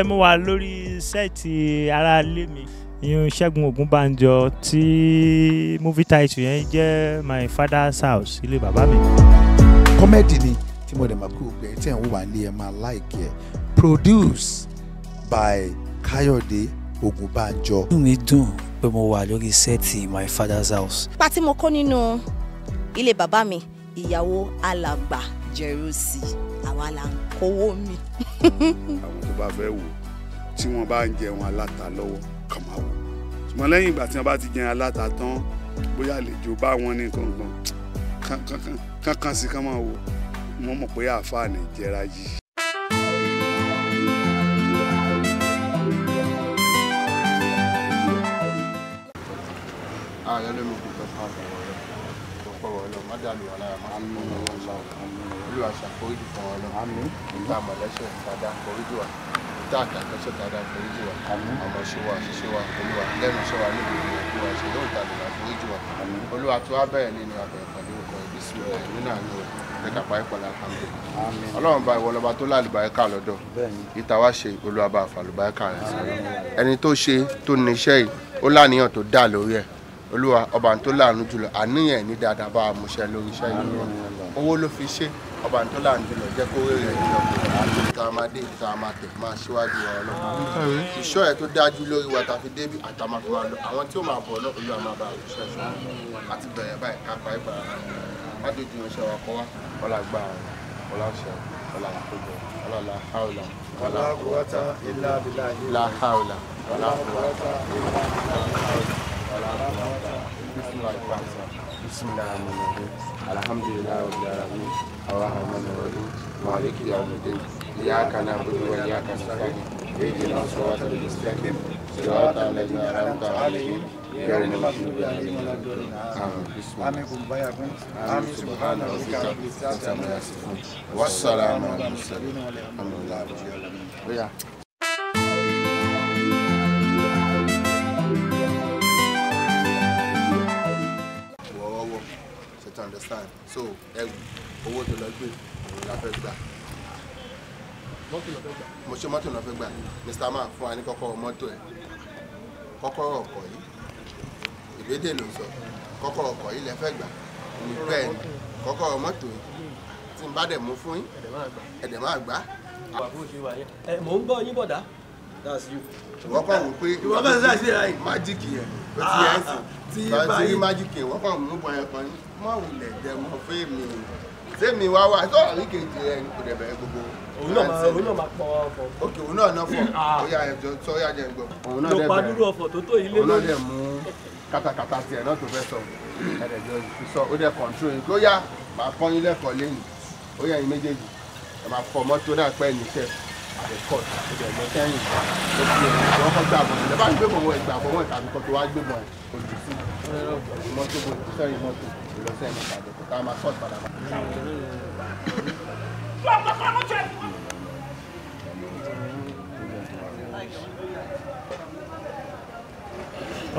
Mo wà lórí set ará ilé mi, ìyún Ṣẹ́gun Ògúnbànjọ, tí movie title yẹn jẹ́ My Father's House, ilé bàbá mi. Comedy ni tí mo dẹ̀ máa kú gbẹ tí ẹ̀ ń wà ní ẹ̀ máa like ẹ̀. Produced by Káyọ̀dé Ògúnbànjọ. Inú mi dùn pé mo wà lórí set My Father's House. Ipa tí mo kó nínú ilé bàbá mi, ìyàwó alàgbà Jẹ́rúsì, àwa là ń kówó mi. Àwọn tó bá fẹ́ wò, tí wọ́n bá ń jẹun aláta lọ́wọ́, kàn máa wò, ṣùgbọ́n lẹ́yìn ìgbà tí wọ́n bá ti jẹun aláta tán, bóyá àlejò bá wọn ní kankan kankan sí, kàn máa wò, wọ́n mọ̀ pé àáfàá ní jẹra yìí. Ààrẹ ló mi kò fẹ́ fún àbẹ̀wò rẹ̀ kò pọ̀ wọ́n lọ má dàlú wà lára má fún wọn lọ. Olúwa, ṣàforíjì fún wọn lọ. Ìta àmọ̀lẹ́sẹ̀ dáadáa, foríjì wa. Ìta àkàkẹ́sẹ̀ dáadáa, foríjì wa. Àmọ̀ ṣe wa, ṣiṣẹ́ wa, Olúwa, lẹ́nu iṣẹ́ wa, níbi ìrìn wa ṣe yóò ta lè foríjì wa. Olúwa, tó wá bẹ̀rẹ̀ nínú abẹ̀rẹ̀ pẹ̀lú ọkọ̀ ìbísí rẹ̀ nínú àánú rẹ̀ pé kàpá ìpàlẹ̀ alhamdulillahi. Ọlọ́run bá ìwọ lọ́ba tó lálùbáríkà lọ́dọ̀ ìta wá ṣe. Olúwa, bá àfàlùbáríkà rẹ̀ sí ẹni tó ṣe tó ní iṣẹ́ yìí, ó láníyàn tó dá lórí ẹ̀. Olúwa ọba tó láàánú jùlọ, àníyàn ní dáadáa, bá a múṣẹ lórí iṣẹ́ yìí. Owó ló fi ṣe. Ọba tó láàánú jùlọ, jẹ́ kó rèrè ẹ̀ lọ. Ìta máa dé, ìta máa tẹ̀, máa ṣíwájú wa. Ọlọ́run, ìṣọ́ ẹ̀ tó dájú lórí wa ta fi débi àtàmà fi máa lọ, àwọn tí ó máa bọ̀ náà, Olúwa, máa bá a ṣiṣẹ́ ṣe. Àti bẹ̀rẹ̀ báyìí, ká parí padà, má dojú iṣẹ́ wa kọ́ wa. Ọlá gbà, ọlá ṣe, ọlá àkójọ, ọlá la haula wala quwwata illa billahi. La haula wala quwwata illa billahi. بسم الله الرحمن الرحيم. الحمد لله رب العالمين، الرحمن الرحيم، مالك يوم الدين، إياك نعبد وإياك نستعين، اهدنا الصراط المستقيم، صراط الذين أنعمت عليهم، غير المغضوب عليهم ولا الضالين. آمين. آمين كن فيكون. آمين. سبحان ربك رب العزة عما يصفون. والسلام على المرسلين، الحمد لله رب العالمين. Wọ́wọ́wọ́ ṣe to understand. So ẹrù owó tó lọ gbé òun la fẹ́ gbà. Mo ṣe mọ́tò lọ fẹ́ gbà. Mr. Man, fún wa ní kọ́kọ́rọ́ mọ́tò ẹ̀, kọ́kọ́rọ́ ọkọ̀ yìí. Ìbédè ló ń sọ kọ́kọ́rọ́ ọkọ̀ yìí lẹ fẹ́ gbà ní. Bẹ́ẹ̀ ni, kọ́kọ́rọ́ mọ́tò yìí tí n bá dẹ̀ mú fún yín, ẹ̀dẹ̀ máa gbà. Mò ń gbọ́ yín, bọ̀dá. That's you. Ìwọ kàn wò pé Ìwọ kàn sí àṣírí ayé. Magic yẹn ó ti yẹn sì Tí bá ti rí báyìí. Magic yẹn, wọ́n kàn mú bọ̀ yẹn kan ní má wulẹ̀ dẹ̀mọ́ fẹ́mi sẹ́mi wá wá sọ̀rọ̀ ní kejì rẹ̀ kò dẹ̀ bẹ̀rẹ̀ gbogbo. Òun náà máa pọ̀ ọ̀fọ̀. Ok, òun náà náà fọ̀. Ó yà, ẹ̀jọ̀ sọ, ó yà jẹ́ ń gbọ́. Òun náà Ló dẹ̀ pa bẹ̀rẹ̀ dúró ọ̀fọ̀ tó tó ilé òun náà lórí. Dẹ̀ mú kátàkátà tiẹ̀ náà tó fẹ́ sọ, ẹ̀ẹ́dẹ̀jọ sọ, ó dẹ̀ control yín kó yá, máa kọ́ yín lẹ́kọ̀ọ́ lẹ́yìn. Ó yá, yín méjèèjì, ẹ máa fọ mọ́tò náà pẹ́ níṣẹ́ àdẹ̀kọ́. Ó dẹ̀ lọ sẹ́yìn, ó fi ẹ̀ wọ́n kọ́ gbà bọ̀ ẹ̀ bá ń gbé bọ̀ wọ́n ìgbà bọ̀ wọ́n tàbí kọ́ tó wá gbé bọ̀ ẹ̀ ojú sí mọ́tò bọ̀ sẹ́yìn mọ́tò lọ sẹ́yìn mọ́tò àdẹ̀kọ́ tá a máa sọ̀tì padà.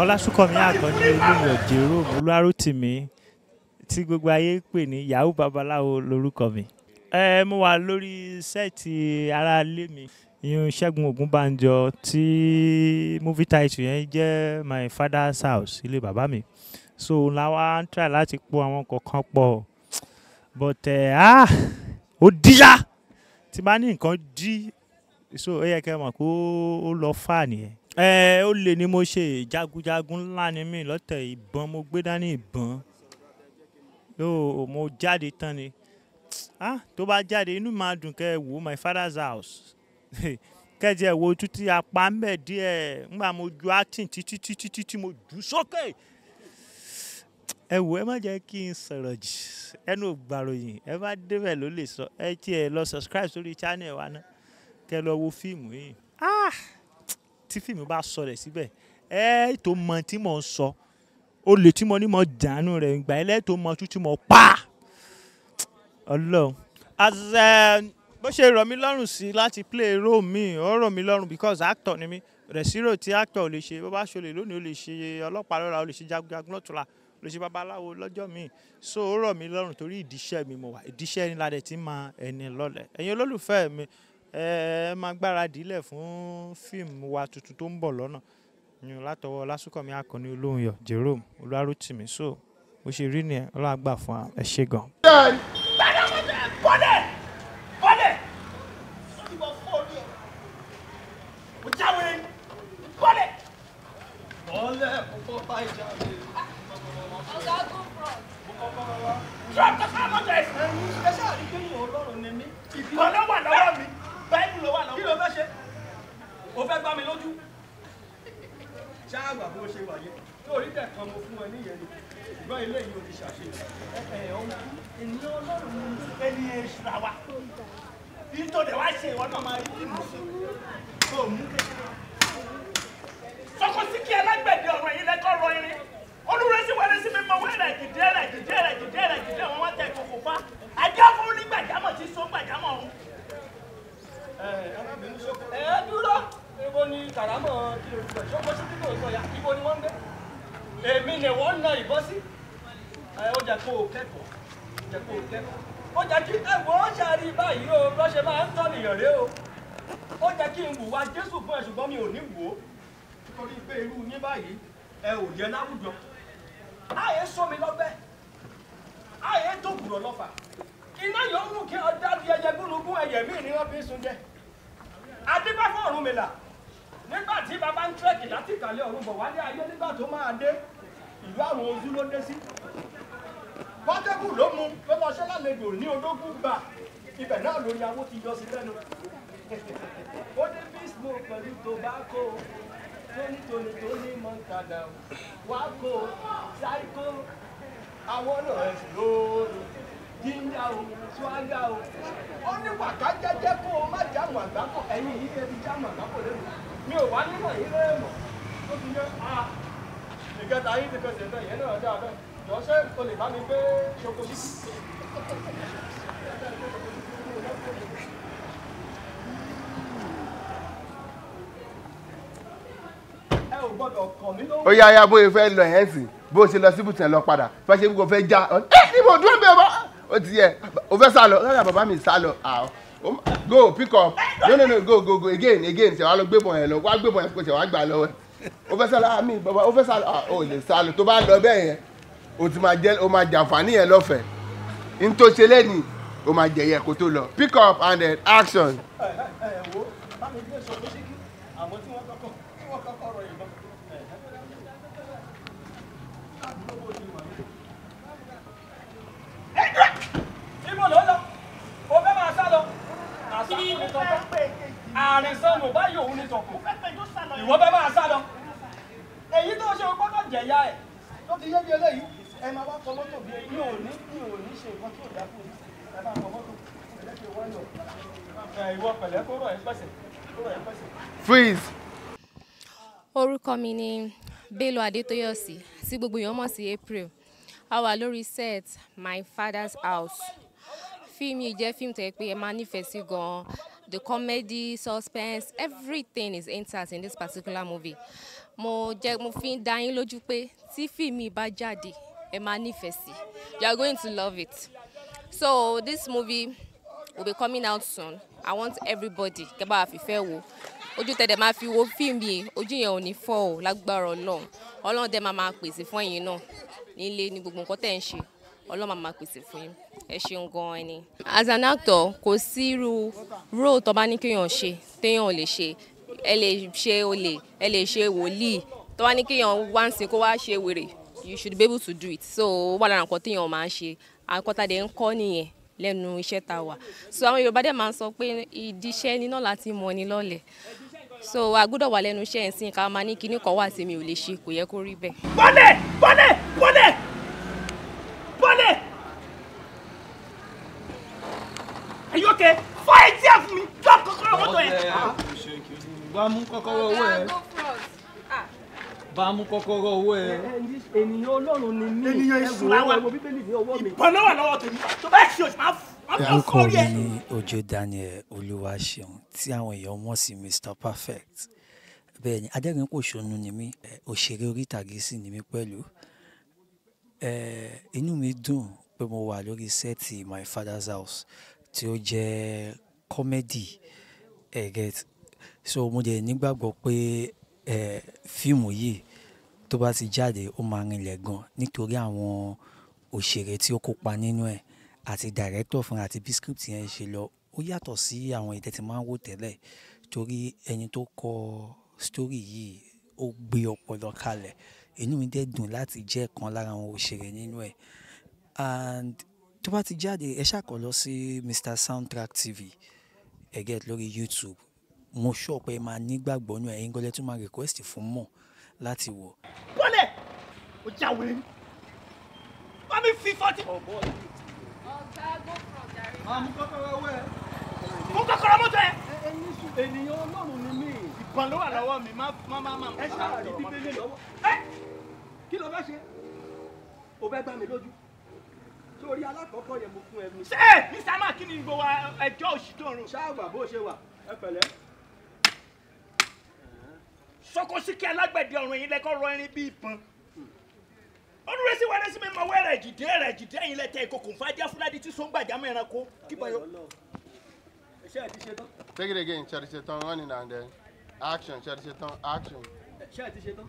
Ọlásùnkànmí Àkànní Olóyè Jerome Olúwarótìmí, tí gbogbo ayé ń pè ní Yahoo Babaláwo lórúkọ mi. Ẹ mo wà lórí set ará ilé mi, ìyún Ṣẹ́gun Ògúnbànjọ, tí movie title yẹn jẹ́ My Father's House, ilé bàbá mi. So la wá ń try láti po àwọn kọ̀ọ̀kan pọ̀, but ah, ó díyà tí bá ní nǹkan dí, so ó yẹ kẹ́ mọ̀ kó ó lọ fà nìyẹn. Ẹ ó lè ní mo ṣe jagunjagun ńlá ni mí lọ́tẹ̀. Ìbọn mo gbé dání, ìbọn yóò mo jáde tán ni. Ah, tó bá jáde, inú máa dùn kẹ́ ẹ wò My Father's House, kẹ́jẹ́ ẹ wo títí apá ń bẹ̀ díẹ̀ ńgbà mo ju acting títí títí títí mo jù sókè. Ẹ wò, ẹ má jẹ́ kí n sọ̀rọ̀ jù, ẹnu ò gbàròyìn. Ẹ bá débẹ̀ ló lè sọ. Ẹ tí ẹ lọ subscribe sórí channel wa náà, kẹ́ lọ wo fíìmù yìí. Ah, tí fíìmù bá sọlẹ̀ síbẹ̀, ẹ tó mọ tí mò ń sọ, olè tí mo ní mo dànù rẹ̀ ìgbà ẹ lẹ́tọ̀ mọ tún tí mo pa Ọlọ́run. As bó ṣe rọ̀ mí lọ́rùn sí láti play role mi, ó rọ̀ mí lọ́rùn because actor ni mí. Rẹ̀sírò tí actor ò lè ṣe, bó bá ṣọlẹ̀ lónìí, ó lè ṣe ọlọ́pàá lọ́la, ó lè ṣe jagunjagun lọ́tùnla, ó lè ṣe babaláwo lọ́jọ́ míì. So ó rọ̀ mí lọ́rùn torí ìdíṣẹ́ mi mo wà. Ìdíṣẹ́ ni ládẹ̀ tí máa ẹni lọ́lẹ̀. Ẹ̀yin olólùfẹ́ mi. Ẹ máa gbáradì lẹ̀ fún fíìmù wa tuntun tó ń bọ̀ lọ́nà yùn látọwọ́ Lásùnkànmí Àkànní Olóhunyọ̀ Jerome Olúwarótìmí. So bó ṣe rí nìyẹn, Ọlọ́run á gbà fún wa, ẹ ṣé gan. Bọ́lẹ̀ bọ́lẹ̀ ìwọ fọ́ orí ẹ̀ o jáwé bọ́lẹ̀. Bọ́lẹ̀ kókó bá ìjà mi. Ọ̀gá go front. Drop the camera ẹ̀. Ẹ ṣáà rí pé ìwọ Ọlọ́run ni mí. Ìbọn ló wà lọ́wọ́ mi, báìbù ló wà lọ́wọ́ mi. Kí ló fẹ́ ṣe? O fẹ́ gbá mi lójú? Ṣáàgbà bó ṣe wà yẹn. Torí tẹ̀ kan mo fún ẹ níyẹn ni. Ṣùgbọ́n ilé yìí ò ti ṣàṣeyọrí. Ẹ Ènìyàn Ọlọ́run ni ẹni èṣù àwa. Nítorí wá ṣe ìwọ náà máa rí fíìmù sí. Kò mú kékeré. Sọkò sí kí alágbẹ̀dẹ ọ̀rọ̀ yìí lẹ́kọ̀ọ́ rọ irin. Olúrẹ́sí wọlé sí mi mọ wẹ́rẹ̀ gìdẹ́ rẹ̀ gìdẹ́ rẹ̀ gìdẹ́ rẹ̀ gìdẹ́ wọn wá tẹ ìkòkò fa. Ajá fún onígbàjámọ̀ tí so gbàjámọ̀ ọ̀run. Ẹ dúró, ibo ni kàrámọ̀ kí o gbẹ̀ ṣọ́kọ́ sí títò sọ ya, ibo ni wọ́n ń gbé. Èmi ni wọ́n ń na ìbọn sí. Ẹ ó jẹ́ kó o kẹ́kọ̀ọ́, jẹ́ kó o kẹ́kọ̀ọ́. Ó jẹ́ kí ẹ̀wọ̀n ó ṣàrí báyìí o, bó ṣe máa ń tọ́ nìyàn ré o. Ó jẹ́ kí n wùwà Jésù fún ẹ ṣùgbọ́n mi ò ní wò ó. Nítorí pé irú yín báyìí ẹ ò yẹ láwùjọ. Àyè sọ mi lọ́gbẹ́, àyè tó gbùrọ̀ lọ́fà. Iná yóò mú kí ọjà di ẹyẹ gúnugún ẹyẹ míì ni wọ́n fi ń sun jẹ. Adébá fún Ọ̀rúnmìlà nígbà tí bàbá ń tírẹ̀kì láti ìkàlẹ̀ ọ̀run bọ̀ wálé ayé nígbà tó máa dé ìlú àwọn ojú ló dé sí. Pọ́tẹ́kù ló mú ló lọ ṣẹ́ lálejò ní odógún gbà ibẹ̀ náà lórí awó ti yọ sí lẹ́nu. Ó dé bísmù pẹ̀lú tobacco tóní tóní mọ̀ntàdà wákò sáíkó àwọn náà ẹ̀sìn lóòrò jíńjà o swaga o. Ó ní wàká jẹ́jẹ́ kó o má jáàmù àgbákò ẹ̀yìn yìí ebi jáàmù àgbákò lẹ́nu mi ò wá nímọ̀ yín lẹ́ẹ̀mọ̀ tó fi yẹ a ìkẹta yín ti fẹsẹ̀ bẹ́ẹ̀ yẹn náà dáa bẹ́ẹ̀ jọ ṣé o lè bá mi gbé ṣoko sí. Ẹ ò gbọ́dọ̀ kàn mí lóhùn. Ó yá yá bóyá fẹ́ lọ ẹ̀ sìn bó ṣe lọ síbùtẹ̀ lọ padà fẹ́ ṣe kó fẹ́ já ẹ níbo dúró bẹ́ẹ̀ bá ó ti yẹ o fẹ́ sá lọ rárá bàbá mi sá lọ go pick up no no no go go go again again ṣe wàá lọ gbébọn yẹn lọ wàá gbébọn yẹn kó ṣe wàá gbà lọ́wọ́ ẹ o fẹ́ sá lọ àmì bàbá o fẹ́ sá lọ o lè sá lọ tó bá lọ bẹ́ẹ̀ yẹn o ti máa jẹ o máa jàǹfààní yẹn lọ́fẹ̀ẹ́ n tó ṣe lẹ́nìí o máa jẹ̀yẹ kó tó lọ pick up and then action. Ẹ ẹ wo bá mi gbé sọ fún síkí àwọn tí wọ́n kọ́kọ́ rọ ìbọn. Ibo ló lọ? O fẹ́ máa sá lọ? Àṣà ní tọ́pẹ́. Àrìnsànù báyìí òun ní tọ̀kù. Ìwọ fẹ́ máa sá lọ. Èyí tó ṣe o gbọ́dọ̀ jẹ̀yà ẹ̀. Tó ti yé bí eléyìí, ẹ máa wá kọ mọ́tò bí mi ò ní ṣe nǹkan tí ò dá fún yín. Ẹ bá kọ mọ́tò. Ẹ jẹ́ kí n wáyọ̀. Ẹ ìwọ pẹ̀lẹ́ kó rọ̀ ẹ́ pẹ̀sẹ̀. Kó rọ̀ ẹ́ pẹ̀sẹ̀. Freeze. Orúkọ mi ni Bello Adétóyọ̀sí tí gbogbo èèyàn mọ̀ sí April. A wà lórí set My Father's House. Fíìmù yìí jẹ́ fíìmù tó yẹ pé ẹ máa nífẹ̀ẹ́ sí gan-an. The comedy, suspense, everything is intact in this particular movie. Mo fi ń dá yín lójú pé tí fíìmù yìí bá jáde, ẹ máa nífẹ̀ẹ́ sí. You are going to love it. So this movie will be coming out soon. I want everybody kẹ́ bá wa fìfẹ́ wò. Ojú tẹ̀dẹ̀ máa fi wo fíìmù yìí, ojú yẹn ò ní fọ́ o lágbára Ọlọ́run. Ọlọ́run dẹ̀ máa máa pèsè fún ẹ̀yin náà nílé ní gbogbo nǹkan tẹ̀ ń ṣe. Ọlọ́run máa máa pèsè fún yín. Ẹ ṣeun gan-an ni. As an actor, kò sí irú role tó bá ní kéèyàn ṣe téèyàn ò lè ṣe. Ẹ lè ṣe olè, ẹ lè ṣe wòlíì. Tó bá ní kéèyàn wá ń sìn kó wá ṣe wèrè, you should be able to do it. So ó wà lára nǹkan téèyàn máa ń ṣe. Àkọ́tàdé ń kọ́ nìyẹn lẹ́nu iṣẹ́ tá a wà. So àwọn Yorùbá dẹ̀ máa ń sọ pé ìdí iṣẹ́ ni náà láti mọ̀ ni lọ́lẹ̀. So a gbọ́dọ̀ wà lẹ́nu iṣẹ́ ìsìn ká máa ní kinní kan wà tí mi ò lè ṣe, kò yẹ kó rí bẹ́ẹ̀. Bọ́lẹ̀ bọ́lẹ̀ bọ́lẹ̀ bọ́lẹ̀. Are you okay? Fọ́ etí ẹ̀ fún mi, drop kọ́kọ́rọ́ mọ́tò yẹn. Bá mú kọ́kọ́rọ́ owó ẹ̀. Bá mú kọ́kọ́rọ́ owó ẹ̀. Ènìyàn Ọlọ́run ni mí. Ènìyàn èṣù làwa. Ẹ wo Bíbélì ní ọwọ́ mi. Ìbọn ló wà lọ́wọ́ tèmi. Tó bá ṣe òṣì máa fọ́ Orúkọ orí mi ẹ̀. ni Òjó Daniel Olúwaṣeun tí àwọn èèyàn mọ̀ sí Mr Perfect. Bẹ́ẹ̀ ni, adẹ́rìn-pòṣónú ni mí, òṣèré orí ìtàgé sì ni mí pẹ̀lú. Inú mi dùn pé mo wà lórí sẹ́ẹ̀tì My Father's House tí ó jẹ́ kọ́mẹ́dì Ẹ get. So mo dẹ̀ nígbàgbọ́ pé fíìmù yìí tó bá ti jáde ó máa rinlẹ̀ gan nítorí àwọn òṣèré tí ó kópa nínú ẹ̀ àti director fúnra àti bí script yẹn ṣe lọ. Ó yàtọ̀ sí àwọn èyí tẹ́ ti máa ń wò tẹ́lẹ̀ torí ẹni tó kọ story yìí ó gbé ọpọlọ kalẹ̀. Inú mi dẹ̀ dùn láti jẹ́ kan lára àwọn òṣèré nínú ẹ̀. And tó bá ti jáde, ẹ ṣáà kàn lọ sí Mr Soundtrack TV, ẹ get, lórí YouTube. Mo sure pé ẹ máa nígbàgbọ́ nínú ẹ̀, ẹ̀yin gan lẹ tún máa request fún mọ̀ láti wò. Bọ́lẹ̀ ó jáwé ni bá mi fi fọ́tí. Máa mú kọ́kọ́rọ́ owó ẹ. Mú kọ́kọ́rọ́ mọ́tò ẹ. Ènìyàn Ọlọ́run ni mí. Ìbọn ló wà lọ́wọ́ mi, má má má má. Ẹ ṣáà rí Bíbélì lọ́wọ́. Kí ló fẹ́ ṣe? O fẹ́ gbá mi lójú. Sórí alákọ̀ọ́kọ́ yẹn mo fún ẹ mi. Ṣé Mr. Man, kí ni gbogbo ẹjọ́ òṣì tó ń rò? Ṣáà wà bó ṣe wà, ẹ pẹ̀lẹ́. Sọkọsíkẹ́ alágbẹ̀dẹ ọ̀run yìí lẹ́kọ́ rọ irin bí ìbọn. Olùrẹ́sí wẹ́rẹ́ sí mi mọ wẹ́rẹ́ jìdé rẹ̀ jìdé ẹ̀yin lẹ́tẹ̀ ìkòkò fàájà fúládì tí sọ́ngbàjámọ́ ẹranko kí bọ̀ yọ. Ṣé ẹ ti ṣe tán? Take it again. Ṣé ẹ ti ṣe tán? Running and then action. Ṣé ẹ ti ṣe tán? Action. Ṣé ẹ ti ṣe tán?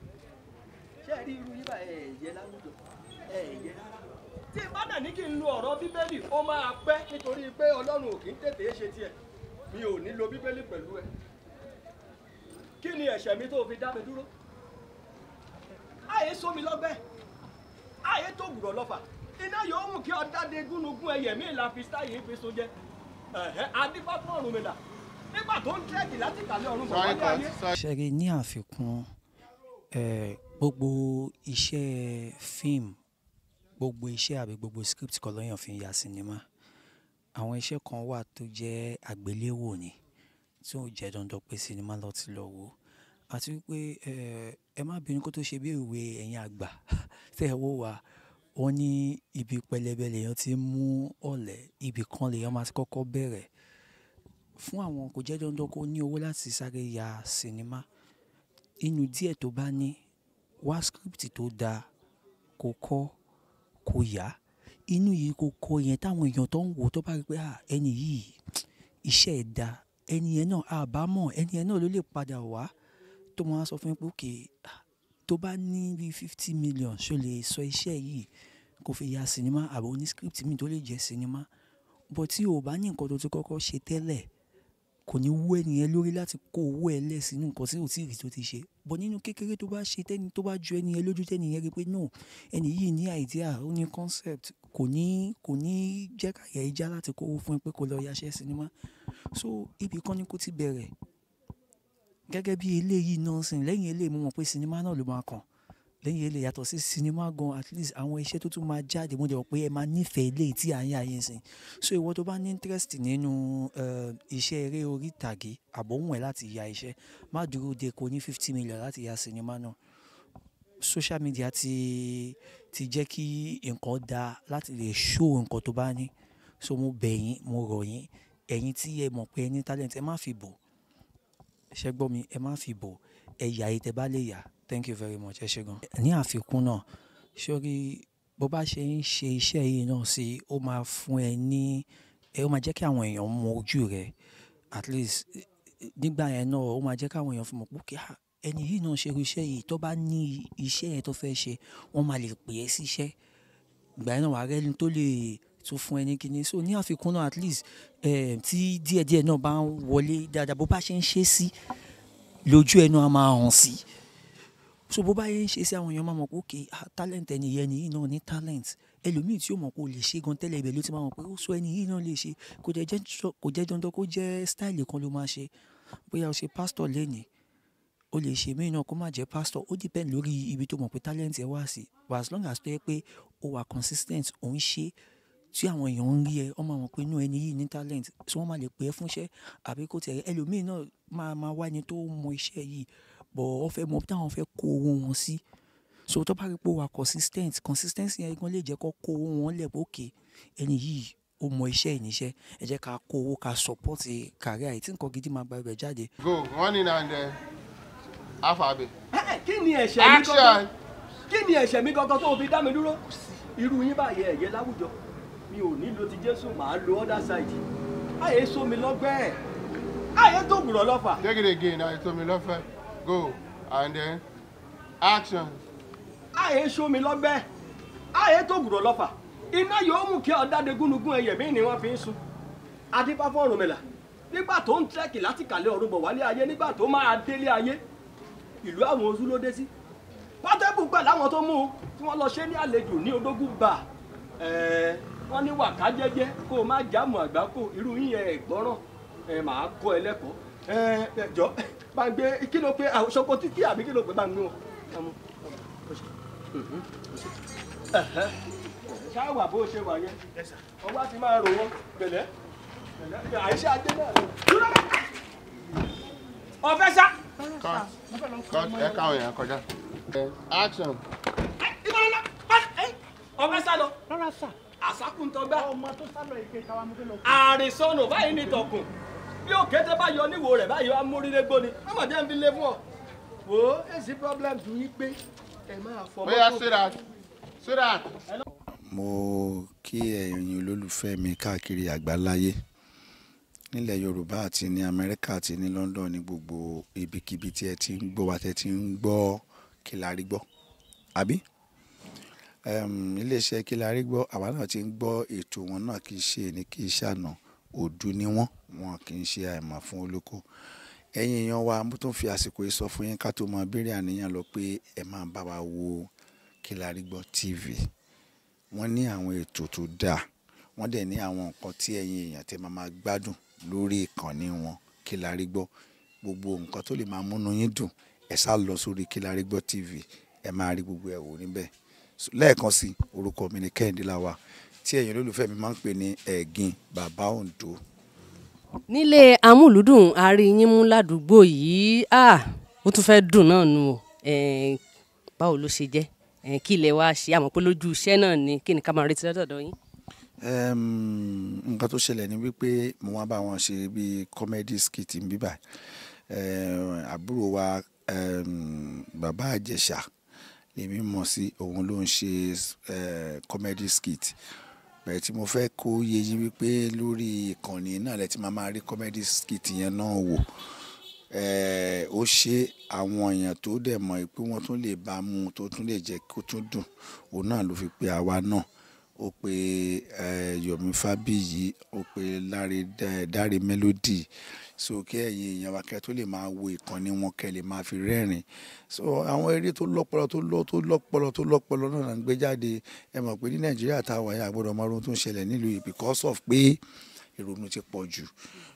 Ṣé ẹ rí irú yín bá ẹ yẹ láwùjọ? Ẹ yẹ rárá. Tí n bá dà ní kí n lo ọ̀rọ̀ Bíbélì, ó máa pẹ́ nítorí pé Ọlọ́run ò kí ń tètè ṣe tiẹ̀. Mi ò ní lo Bíbélì pẹ̀lú ẹ. Kí ni ẹ̀ṣẹ̀ mi tó fi dá mi dúró? Àyè sómi lọ́gbẹ́, àyè tó gbùrọ̀ lọ́fà. Iná yóò mú kí ọ̀dáde gúnugún ẹyẹ mi là fi sáyé fi so jẹ. Adífá fún Ọ̀rúnmìlà nígbà tó ń tírẹ̀kì láti kàlẹ́ ọ̀run bọ̀ wálé ayé. Ṣẹ́rí ní àfikún, gbogbo iṣẹ́ fíìmù, gbogbo iṣẹ́ àbí gbogbo script kọ́ lọ́yàn fi ń ya sinimá. Àwọn iṣẹ́ kan wà tó jẹ́ àgbéléwò ni tí ó jẹ́ dandan pé sinimá lọ ti lọ wò. Àti wípé ẹ má bínú kó tó ṣe bí ìwé ẹ̀yin àgbà tẹ́ ẹ wò wá. Wọ́n ní ibi pẹlẹbẹ lèèyàn ti ń mú ọ̀lẹ, ibi kan lèèyàn máa ti kọ́kọ́ bẹ̀rẹ̀. Fún àwọn kò jẹ́ dandan kó ní owó láti sáré ya sinimá. Inú díẹ̀ tó bá ní, wá script tó da kó kọ́, kó yá. Inú yìí kó kọ́ yẹn táwọn èèyàn tó ń wò tó bá rí pé ẹni yìí iṣẹ́ ẹ̀ da, ẹni yẹn náà a bá mọ̀, ẹni yẹn náà ló lè padà wá tó máa sọ fún yín pé okay, tó bá ní bí 50 million ṣó lè sọ iṣẹ́ yìí kó fi ya sinimá àbí oní script mi tó lè jẹ́ sinimá. But tí o bá ní nǹkan tó ti kọ́kọ́ ṣe tẹ́lẹ̀, kò ní wú ẹni yẹn lórí láti kó owó ẹ lẹ̀ sínú nǹkan tí ò tí ì rí tó ti ṣe. But nínú kékeré tó bá ṣe tẹ́ni tó bá ju ẹni yẹn lójú tẹ́ni yẹn rí pé no, ẹni yìí ní idea, ó ní concept, kò ní jẹ́ káyà ẹ já láti kó owó fún ẹ pé kó lọ ya iṣẹ́ sinimá. So ibi kan ni kó ti bẹ̀rẹ̀. Gẹ́gẹ́ bí eléyìí náà sìn, lẹ́yìn eléyìí mo mọ̀ pé sinimá náà ló máa kàn. Lẹ́yìn eléyìí yàtọ̀ sí sinimá gan, at least àwọn iṣẹ́ tó tún máa jáde mo dẹ̀ mọ̀ pé ẹ máa nífẹ̀ẹ́ eléyìí tí à ń yà yín sìn. So ìwọ tó bá ní interest nínú iṣẹ́ eré orí ìtàgé àbọ̀ wùn ẹ́ láti ya iṣẹ́, má dúró de kó ní 50 million láti ya sinimá náà. Social media ti jẹ́ kí nǹkan da láti lè show nǹkan tó bá ní. So mo bẹ̀ yín, mo rọ̀ yín, ẹ̀yin tí ẹ mọ̀ pé ẹ ní talent, ẹ má fi bò. Ṣé gbọ́ mi, ẹ má fi bò. Ẹ yà èyí tẹ bá lè yà. Thank you very much. Ẹ ṣé gan. Ní àfikún náà, sórí bó bá ṣe ń ṣe iṣẹ́ yìí náà sí, ó máa fún ẹ ní, ó máa jẹ́ kí àwọn èèyàn mọ ojú rẹ. At least nígbà yẹn náà ó máa jẹ́ kí àwọn èèyàn fi mọ̀ pé okay, ẹni yìí náà ṣe irú iṣẹ́ yìí, tó bá ní iṣẹ́ yẹn tó fẹ́ ṣe, wọ́n máa lè pè é sí iṣẹ́. Ìgbà yẹn náà wà á rẹ́ni tó lè tún fún ẹ ní kíni. So ní àfikún náà at least tí díẹ̀díẹ̀ náà bá ń wọlé dáadáa, bó bá ṣe ń ṣe sí lójú ẹnu a máa hàn sí. So bó bá yẹn ń ṣe sí, àwọn èèyàn máa mọ̀ pé okay, talent ẹni yẹn ni yìí náà ní talent. Ẹlòmíì tí ó mọ̀ pé ó lè ṣe gan tẹ́lẹ̀ ibẹ̀ ló ti máa mọ̀ pé ó sọ ẹni yìí náà lè ṣe. Kò jẹ́ dandan kó jẹ́ style kan ló máa ṣe. Bóyá o ṣe pastor lénìí, o lè ṣe mí náà kó má jẹ́ pastor. Ó depend lórí ibi tó mọ̀ pé talent ẹ wà sí. But as long as tó yẹ pé o wà consistent, ò ń ṣe tí àwọn èèyàn ń rí ẹ, wọ́n máa mọ̀ pé inú ẹni yìí ní talent, so wọ́n máa lè pè é fún iṣẹ́ àbí kó tiẹ̀ ẹlòmíì náà máa wá ẹni tó mọ iṣẹ́ yìí, but wọ́n fẹ́ mọ bí táwọn fẹ́ kó owó wọn sí. So tó bá rí pé ó wà consistent, consistency yẹn gan lè jẹ́ kó kó owó wọn lẹ̀ pé okay, ẹni yìí ó mọ iṣẹ́ ìníṣẹ́, ẹ jẹ́ ká kó owó ká support career yìí tí nǹkan gidi máa gba ibẹ̀ jáde. Go running and alphabet. Kí ni ẹ̀ṣẹ̀ mi gangan? Kí ni ẹ̀ṣẹ̀ mi gangan tó fi dá mi dúró? Irú yín báyìí ẹ̀yẹ láwùjọ. Mi ò ní lo ti Jésù, màá lo other side. Àyè sómi lọ́gbẹ́ ẹ̀. Àyè tó gbùrọ̀ lọ́fà. Take it again, àyè tó mi lọ́fẹ̀. Go and then action. Àyè sómi lọ́gbẹ́. Àyè tó gbùrọ̀ lọ́fà. Iná yóò mú kí ọ̀dàdé gúnugún ẹyẹ mí ni wọ́n fi ń sun. Adífáfọ́ Ọ̀rúnmìlà nígbà tó ń tẹ́kì láti kàlẹ́ ọ̀run bọ̀ wálé ayé, nígbà tó máa délé ayé, ìlú àwọn oṣù ló dé sí. Pọ́tẹ́bù pẹ̀lú àwọn tó mú un tí wọ́n lọ ṣe ní àlejò ní odógún bá wọ́n ní wàká jẹ́jẹ́ kó o má jáàmù àgbákò irú yín ẹ̀ gbọ́ràn ẹ̀ máa kọ́ ẹ lẹ́kọ̀ọ́ ẹ̀ jọ bá ń gbé kí ló pé ṣoko títí àbí kí ló pé bá ń gbé wọn. Ṣáà bó ṣe wà yẹn ọwọ́ ti máa rò wọ́n pẹ̀lẹ́ pẹ̀lẹ́ àìṣe ajé náà lọ. Ọ̀fẹ́ sá. Ẹ káwọn èèyàn kọjá. Action. Ọ̀fẹ́ sá lọ. Rárá sà. Àsákùntọ́gbà. Ọmọ tó sá lọ ìpè káwa mú kí lọ. Àrìsọnù báyìí ní tọkùn. Bí òkété bá yọ níwò rẹ̀ báyìí wá mórílé gbóni. Ọmọdé ń fi lé fún ọ. Wò ó èsì problem tún yí pé ẹ máa fọ mọ́tò. Bóyá sit down. Sit down. Mo kí ẹ̀yin olólùfẹ́ mi káàkiri àgbáláyé nílẹ̀ Yorùbá àti ní Amẹ́ríkà àti ní London, ní gbogbo ibikíbi tí ẹ ti ń gbọ́ wa, tẹ́ ti ń gbọ́ Kí la rí gbọ́, àbí iléeṣẹ́ Kí la rí gbọ́, àwa náà ti ń gbọ́ ètò wọn náà, kì í ṣe ní kì í ṣàná òdu ni wọ́n, wọn kì í ṣe àìmọ̀ fún olóko. Ẹ̀yin èèyàn wa, mo tún fi àsìkò yìí sọ fún yín ká tó máa béèrè àníyàn lọ pé ẹ máa bá wa wo Kí la rí gbọ́ TV. Wọ́n ní àwọn ètò tó dáa, wọ́n dẹ̀ ní àwọn nǹkan tí ẹ̀yin èèyàn tẹ́ máa máa gbádùn lórí ìkànnì wọn Kí la rí gbọ́. Gbogbo nǹkan tó lè máa múnú yín dùn, ẹ sá lọ sórí Kí la rí gbọ́ TV, ẹ máa rí gbogbo ẹ̀ wò níbẹ̀. Lẹ́ẹ̀kan sí, orúkọ mi ni Kẹ́hìndé Láwà, tí ẹ̀yin olólùfẹ́ mi máa ń pè ní Ẹ̀gìn Bàbá Oǹdó. Nílé amúlùúdùn aríyín mú ládùúgbò yìí, ó tún fẹ́ dùn náà nù o. Báwo ló ṣe jẹ́? Kí ilẹ̀ wa ṣe àmọ́ pé lójú iṣẹ́ náà ni, kí ni ká máa retí lọ́dọ̀ yín? Nǹkan tó ṣẹlẹ̀ ni wípé mo wá bá wọn ṣe bí comedy skit ń bíbà. Àbúrò wa Bàbá Ìjẹ̀ṣà lèmi mọ̀ sí, òun ló ń ṣe comedy skit. Bẹ́ẹ̀ tí mo fẹ́ kó yé yín wípé lórí ìkànnì náà lẹ ti máa máa rí comedy skit yẹn náà wò. Ó ṣe àwọn èèyàn tó dẹ̀ mọ̀ pé wọ́n tún lè bá mú tó tún lè jẹ́ kó tún dùn, òun náà ló fi pe àwa náà. Ó pe Yomi Fabiyi, ó pe Dáre Melody. So kí ẹ̀yin èèyàn wa kẹ́ tó lè máa wo ìkànnì wọn, kẹ́ lè máa fi rẹ́rìn. So àwọn eré tó lọ́pọlọ tó lọ́ tó lọ́pọlọ tó lọ́pọlọ náà là ń gbé jáde. Ẹ mọ̀ pé ní Nàìjíríà tá a wà yìí, a gbọ́dọ̀ mọ ohun tó ń ṣẹlẹ̀ nílùú yìí because of pé ìrònú ti pọ̀ jù.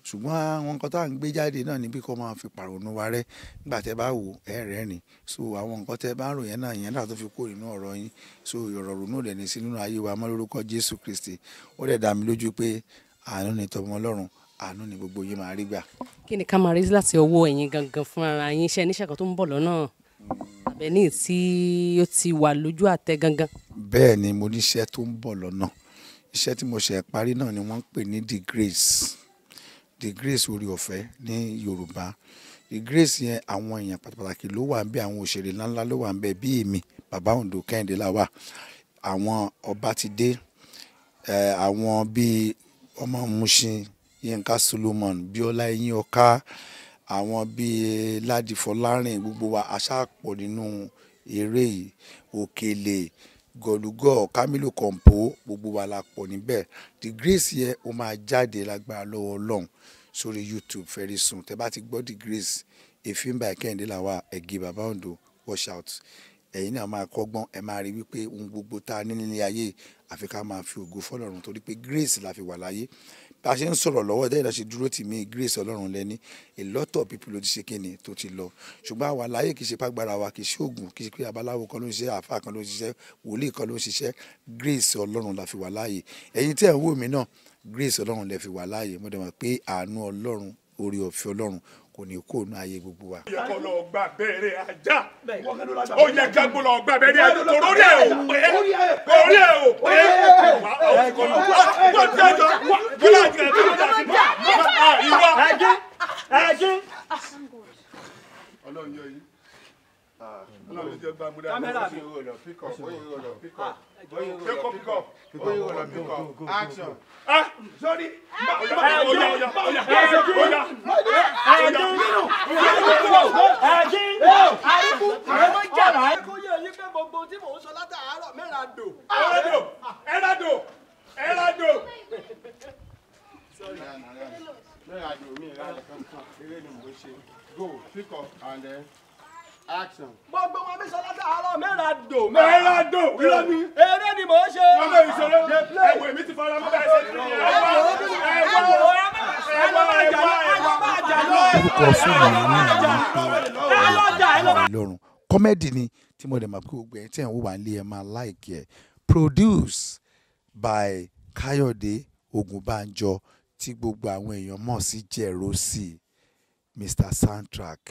Ṣùgbọ́n àwọn nǹkan tá à ń gbé jáde náà níbí kó máa fi pàrònú wa rẹ́. Nígbà tẹ́ bá wò ẹ rẹ́rìn. So àwọn nǹkan tẹ́ bá ń rò yẹn náà, yẹn náà tó fi kó nínú ọ̀rọ̀ yín. So ọ̀rọ̀ ìrònú rẹ̀ ní sí nínú ayé wa mọ́ lórúkọ Jésù Kristi. Ó dẹ̀ dá mi lójú pé àánú ni tọmọ Ọlọ́run, àánú ni gbogbo yín máa rí gbà. Kí ni ká máa rí láti ọwọ́ ẹ̀yin gangan fún ara yín? Iṣẹ́ níṣẹ́ kan tó ń bọ̀ lọ́nà àbẹ̀ní tí ó ti wà lójú àtẹ gangan? Bẹ́ẹ̀ ni, mo ní iṣẹ́ tó ń bọ̀ lọ́nà. Iṣẹ́ tí mo ṣe parí náà ni wọ́n ń pè ní The Grace. The Grace, orí ọ̀fẹ́ ní Yorùbá. The Grace yẹn, àwọn èèyàn pàtàkì ló wà níbẹ̀, àwọn òṣèré ńláńlá ló wà níbẹ̀ bí èmi, Bàbá Oǹdó Kẹ́hìndé Láwà, àwọn Ọbátidé, àwọn bíi ọmọ Mushin, Yínká Solomon, Bíọ́lá Eyín Ọ̀ká, àwọn bíi Ládì Fọlárìn, gbogbo wa aṣáàpọ̀ nínú eré yìí. Òkèlè, Gọ̀lúgọ̀, Kamilu Kọ̀ǹpó, gbogbo wa la pọ̀ níbẹ̀. The Grace yẹn ó máa jáde lágbára lọ́wọ́ Ọlọ́run sórí YouTube very soon. Tẹ́ bá ti gbọ́ The Grace, a film by Kẹ́hìndé Láwà, Ẹ̀gìn Bàbá Oǹdó, watch out. Ẹ̀yin náà máa kọ́gbọ́n, ẹ máa rí wípé ohun gbogbo tá a ní nílé ayé àfi ká máa fi ògo fọ́lọ́run, torí pé grace la fi wà láyé. Bá a ṣe ń sọ̀rọ̀ lọ́wọ́ ìdáyìí la ṣe dúró tì mí, grace Ọlọ́run lẹ́ni. A lot of people ló ti ṣe kíni tó ti lọ. Ṣùgbọ́n àwa láyé kì í ṣe pàgbára wa, kì í ṣe oògùn, kì í ṣe pé abaláwo kan ló ń ṣiṣẹ́, àáfàá kan ló ń ṣiṣẹ́, wòlíì kan ló ń ṣiṣẹ́. Grace Ọlọ́run la fi wà láàyè. Ẹ̀yin tí ẹ̀ ń wò mí náà, grace Ọlọ́run lẹ fi wà láàyè. Mo dẹ̀ mọ̀ pé àánú Ọlọ́run, orí ọ̀fẹ́ Ọlọ́run kò ní kó nu ayé gbogbo wa. Ó yẹ kó lọ gba abẹ́rẹ́ ajá. Ó yẹ kó lọ gba abẹ́rẹ́ ajá. Torí ẹ̀ ò pé. Torí ẹ̀ ò pé. Ọlọ́run yọ yín. Kámẹ́rà mi. Pick up, pick up, pick up, pick up, action. Ah, sorry. Go, pick up and then action. Gbogbo wọn mi sọ látàárọ̀ mẹ́ràdò. Mẹ́ràdò, irọ́ ni. Eré ni mò ń ṣe. Wọ́n bẹ ìṣòro. Ẹ̀wọ̀ èmi ti fara mọ́ bẹ́ẹ̀ ṣe ní Orúkọ fíìmù yìí náà ni pé Ọlọ́run comedy ni tí mo dẹ̀ mọ̀ pé gbogbo ẹ̀ tí ẹ̀ ń wò wá nílé ẹ̀ máa like ẹ̀. Produced by Káyọ̀dé Ògúnbànjọ tí gbogbo àwọn èèyàn mọ̀ sí Jẹ̀rọ́sì, Mr Soundtrack.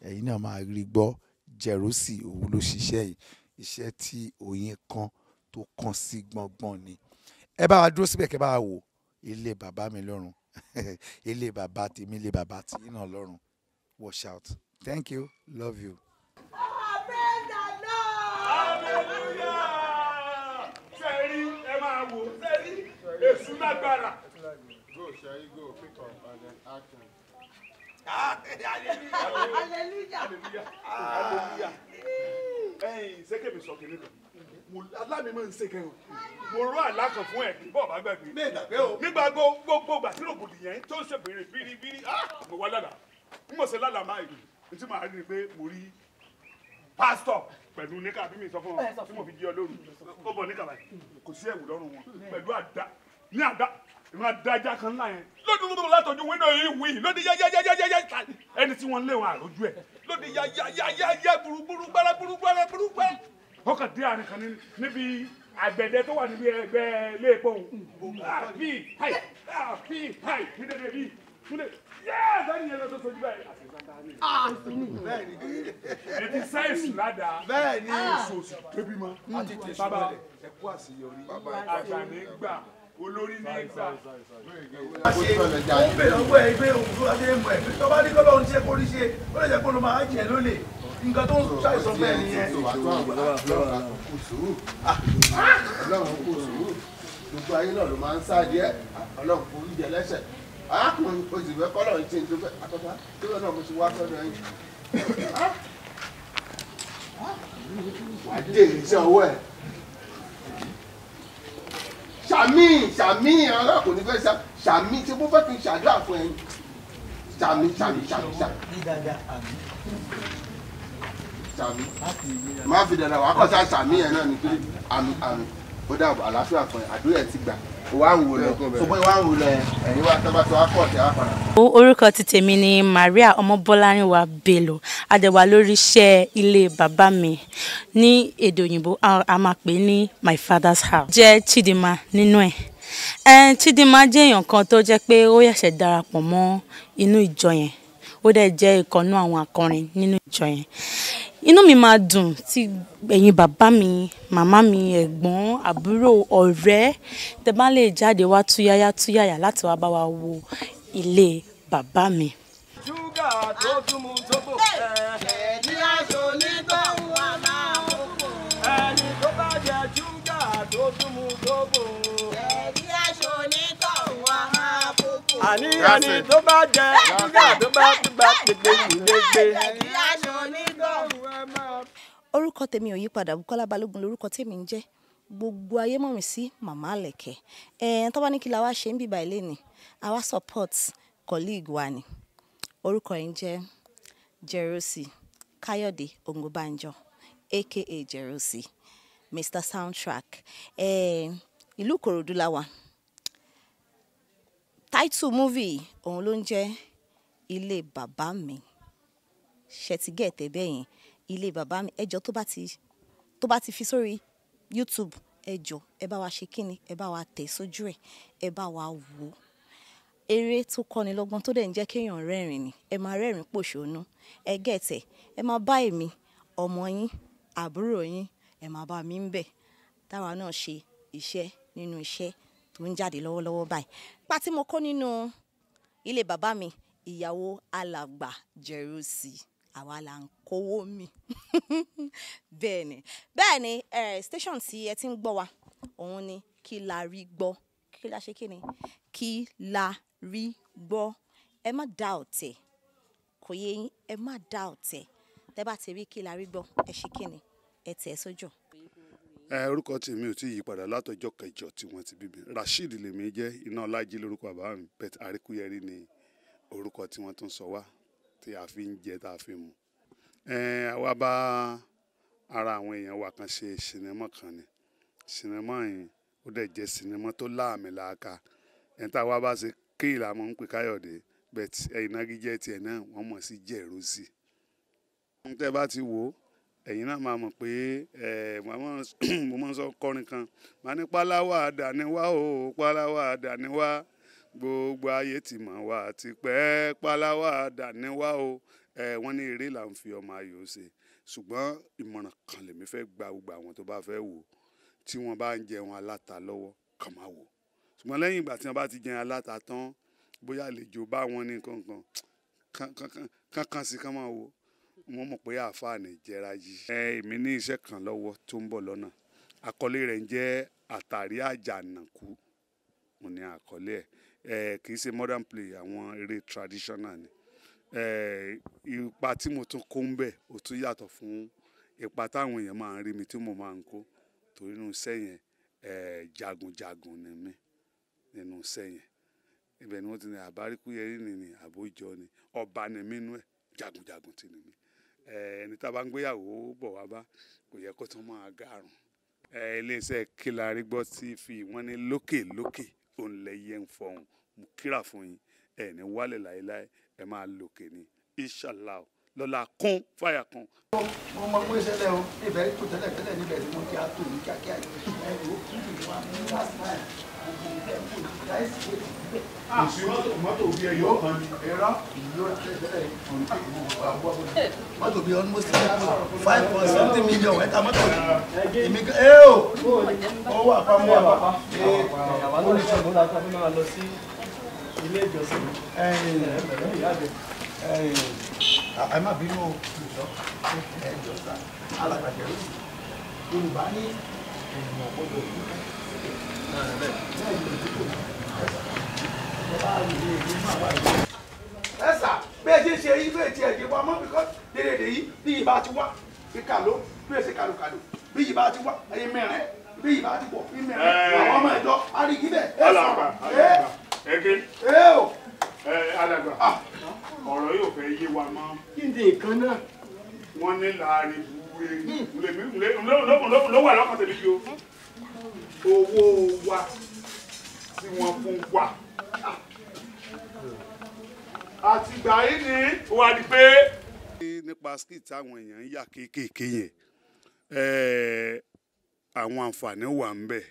Ẹ̀yin náà máa rí gbọ́, Jẹ̀rọ́sì òun ló ṣiṣẹ́ yìí, iṣẹ́ tí oyin kan tó kàn sí gbọ̀ngbọ̀n ni. Ẹ bá wa dúró síbẹ̀ kẹ́ bá wa wò ilé bàbá mi lọ́run, ilé bàbá tèmi, ilé bàbá tìyín náà lọ́run. Watch out. Thank you. Love you. Hallelujah. Sẹ́rí ẹ máa wò, sẹ́rí èṣù lágbára. Go, Sherry, go, pick up and then action. Hallelujah. Hallelujah. Ẹ̀yin ṣé kèmí sọ kìnìún kan? Mo alámi máa ń ṣe kẹrin. Mo rọ àlá kan fún ẹ̀ kí bọ́ọ̀ bá gbàgbé. Nígbà gbogbo ìgbà tí rògbòdìyàn tó ń ṣe bèrè bíríbírí, mo wá lálàá. N mọ̀ sí lálàá máa yìí. N tí màá rí ni pé mo rí pásítọ̀ pẹ̀lú níkà bí mi sọ fún ọ tí mo fi jí ọ lóru. Ó bọ̀ níkà báyìí. Kò sí ẹ̀wù lọ́rùn wọn pẹ̀lú àdá ní àdá ìwọ̀n adájá kan ńlá yẹn lódì látọjú wíńdò yìí wí lódì yáyáyáyáyá ẹni tí wọ́n lé wọn àrójú ẹ̀ lódì yáyáyáyá gbúrúgbúrú gbára gbúrúgbára gbúrúgbára. Ó kàn dé àárín kan níbi àgbẹ̀dẹ tó wà níbi ẹgbẹ́ ilé epo òun bí háì bí háì ní dédé bí nílé yẹ́ẹ̀ sẹ́ni yẹn lọ tó sojú báyìí. Ẹ ti sáyẹ̀sì ládàá èso òsì débi mọ́ bàbá Ẹ kú àṣeyọrí. Àgbà ní gbà olórí ní gbà. Ó bèrè ọgbọ́ ẹ pé òun tó ṣe ń mọ̀ ẹ́ tó bá ní kọ́lọ́run ṣe kó rí ṣe ó lè jẹ́ kó ló máa jẹ lólè nǹkan tó ń ṣàìsàn bẹ́ẹ̀ nìyẹn. Ọlọ́run kò sùúrù, gbogbo ayé náà ló máa ń sáàdì ẹ́. Ọlọ́run kò rí jẹ lẹ́sẹ̀ arákùnrin oṣù fẹ́ kọ́lọ́run ṣe tó fẹ́ àtọ́fà tó fẹ́ náà mo ṣe wá sọ́dọ̀ yín. Wàá dé iṣẹ́ ọwọ́ ẹ̀. Sàmì sàmì arákùnrin fẹ́ sàmì tí mo fẹ́ kí n ṣàdúrà fún ẹ. Sàmì sàmì sàmì sàmì. Sàmì má fi dàda wàá kọ́ sá sàmì yẹn náà ní pé àmì àmì ó dàbọ̀ àlàáfíà fún ẹ, àdúrà ẹ ti gbà. Wà ń wò lọ tó bóyá wà ń wò lọ ẹ̀yin wá tó bá tó wá pọ̀ tẹ́ wá padà. Orúkọ ti tèmi ni Maria Ọmọbọ́lárìnwá Bello. A dẹ̀ wà lórí iṣẹ́ ilé bàbá mi ní èdè òyìnbó a máa pè ní My Father's House. Jẹ́ Chidinma nínú ẹ̀. Chidinma jẹ́ èèyàn kan tó jẹ́ pé ó ṣẹ̀ṣẹ̀ darapọ̀ mọ́ inú ìjọ yẹn. Ó dẹ̀ jẹ́ ìkànnú àwọn akọrin nínú ìjọ yẹn. Inú mi máa dùn tí ẹ̀yin bàbá mi, màmá mi, ẹ̀gbọ́n, àbúrò, ọ̀rẹ́ tẹ́ bá lè jáde wá túyáyá túyáyá láti wá bá wa wo ilé bàbá mi. Ṣúgà tó tún mu sóbò. Ẹni aṣọ onítọ̀hún wa máa ń kó. Ẹni tó bá jẹ ṣúgà tó tún mu sóbò. Ẹni aṣọ onítọ̀hún wa máa kókó. Àní ẹni tó bá jẹ ṣúgà tó bá tún bá tètè ìlégbé. Ẹni aṣọ onítọ̀hún wa máa. Orúkọ tèmi ò yípadà, Bùkọ́lá Balógun lórúkọ tèmi ń jẹ́. Gbogbo ayé mọ̀ mí sí Màmá Àlẹ̀kẹ́. Tó bá ní kí la wá ṣe ń bíbá ilé ni, àwa support colleague wa ni. Orúkọ ẹ̀ ń jẹ́ Jẹ̀rọ́sì Káyọ̀dé Ògúnbànjọ aka Jẹ̀rọ́sì, Mr Soundtrack. Ìlú Ìkòròdú la wà. Title movie òun ló ń jẹ́ Ilé Bàbá Mi. Ṣé ti gẹ̀ẹ́tẹ̀ bẹ́ẹ̀ yẹn? Ilé Bàbá Mi. Ẹ jọ̀ọ́ tó bá ti fi sórí YouTube, ẹ jọ̀ọ́ ẹ bá wa ṣe kíni, ẹ bá wa tẹ̀ sójú ẹ̀, ẹ bá wa wò ó. Eré tó kọ́ni lọ́gbọ́n tó dẹ̀ ń jẹ́ kéèyàn rẹ́rìn ni, ẹ máa rẹ́rìn pòṣónú. Ẹ gẹ̀tẹ̀, ẹ máa bá èmi, ọmọ yín, àbúrò yín, ẹ máa bá mi ń bẹ̀. Táwa náà ṣe iṣẹ́ nínú iṣẹ́ tó ń jáde lọ́wọ́lọ́wọ́ báyìí. Ipa tí mo kó nínú Ilé Bàbá Mi, ìyàwó alàgbà Jẹ̀rọ́sì, Àwa là ń kówó mi. Bẹ́ẹ̀ ni, bẹ́ẹ̀ ni. Station tí ẹ ti ń gbọ́ wa, òun ni Kí La Rí Gbọ́. Kí la ṣe? Kí ni Kí La Rí Gbọ́? Ẹ má dá ọ̀tẹ̀, kò yé yín? Ẹ má dá ọ̀tẹ̀. Tẹ́ bá ti rí Kí La Rí Gbọ́, ẹ ṣe kí ni? Ẹ tẹ̀ ẹ́ sójú. Ẹ orúkọ tèmi ò tí ì yí padà látọjọ́ kẹjọ tí wọ́n ti bí mi. Rasheed lèmi jẹ́. Iná ọlájí lórúkọ bàbá mi, bet Àríkúyẹrí ni orúkọ tí wọ́n tún sọ wá tí a fi ń jẹ, tá a fi mu. Ẹ àwa bá ara àwọn èèyàn wa kan ṣe sinimá kan ni. Sinimá yìí, ó dẹ̀ jẹ́ sinimá tó láàmì láàka. Ẹni tá a wá bá ṣe kéèlà mọ̀ ń pè Káyọ̀dé, bet ìnagijẹ tiẹ̀ náà wọ́n mọ̀ sí Jẹ̀rọ́sì. Tẹ́ bá ti wò ó, ẹ̀yin náà máa mọ̀ pé ẹ mo máa ń sọ kọrin kan, màá ní páláwà dání wá o, páláwà dání wá, gbogbo ayé ti mọ̀ wá ti pẹ́, páláwà dání wá o. Ẹ wọ́n ní eré là ń fi ọmọ ayò ṣe, ṣùgbọ́n ìmọ̀ràn kan lèmi fẹ́ gba gbogbo àwọn tó bá fẹ́ wò: tí wọ́n bá ń jẹun aláta lọ́wọ́, kàn máa wò. Ṣùgbọ́n lẹ́yìn ìgbà tí wọ́n bá ti jẹun aláta tán, bóyá àlejò bá wọn ní nǹkan kan kankan sí, kàn máa wò, wọ́n mọ̀ pé àáfàá ní jẹ́ra yìí. Ẹ èmi ní iṣẹ́ kan lọ́wọ́ tó ń bọ̀ lọ́nà. Àkọlé rẹ̀ ń jẹ́ Àtàrí Àjànàkú. Mo ní àkọlé ẹ̀. Ẹ kì í ṣe modern play, àwọn eré traditional ni. Ẹ ipa tí mo tún kó ń bẹ̀, ó tún yàtọ̀ fún ipa táwọn èèyàn máa ń rí mi tí mo máa ń kó, torí nínú iṣẹ́ yẹn, ẹ jagunjagun ni mí nínú iṣẹ́ yẹn. Ibẹ̀ ni wọ́n ti ní àbáríkúyẹrí ni àbójọ ni ọba ni mí nú ẹ̀, jagunjagun ti ni mí. Ẹni tá a bá ń gbéyàwó bọ̀ wá bá, kò yẹ kó tún máa gàrùn. Iléeṣẹ́ Kí La Rí Gbọ́ TV, wọ́n ní lókè lókè òun lẹyẹ ń fọhùn. Mo kíra fún yín, ẹ ní wálẹ̀ láéláé, ẹ máa lòkè ní inshallah lọ́la kún fàyà kún. Mo mọ pé ṣẹlẹ̀ o, ibẹ̀ tó tẹ́lẹ̀ tẹ́lẹ̀ níbẹ̀ ni mo ti á tò ní kíákíá. Ẹ wò ó, kí ni wàá mú last time gbogbo ilé kò ní láìsí pé bẹ́ẹ̀. Kò sí mọ́tò bí ẹyọ kan ni. Ẹ̀rọ ìlú tẹ́lẹ̀ mọ́tò bíi almost 5 point something million ẹ̀ka mọ́tò èmi ẹ o, ó wà pamọ́ wà pa. Àwa náà ṣe múra ká fi máa lọ sí ilé ìjọsìn. Ìyá àgbẹ̀. Ẹ má bínú o, olùsọ ẹ jọ sá alàgbàjẹ Yorùbá ní èèyàn gbọ́dọ̀ kú bẹ́ẹ̀ ni ìdíkò ẹ bá rí ilé ìlú máa wà lórí. Ẹ sà, bí ẹ ṣe ṣe yí bẹ́ẹ̀ tí ẹ jẹ wá mọ́ bíkọ́ dédédé yìí, bí yìí bá ti wá bí kàló, bí ẹ ṣe kàlòkàlò, bí yìí bá ti wá ẹyin mẹ́rin, bí yìí bá ti bọ̀ bí mẹ́rin, àwọn ọmọ ìjọ arígi bẹ́ẹ̀ ẹ Alàgbà. Sọ̀rọ̀ ẹ. Ege. Ẹ o. Ẹ alàgbà, ọ̀rọ̀ yóò fẹ́ yé wa mọ́. Kí ni nǹkan náà? Wọ́n ní láàrin búre ló wà lọ́kàn tèmi yìí o. Owó wa tí wọ́n fún wa àtìgbà yìí ni ó wá di pé. Nípa skit táwọn èèyàn ń yà kéékèèké yẹn, àwọn àǹfààní wà ń bẹ̀,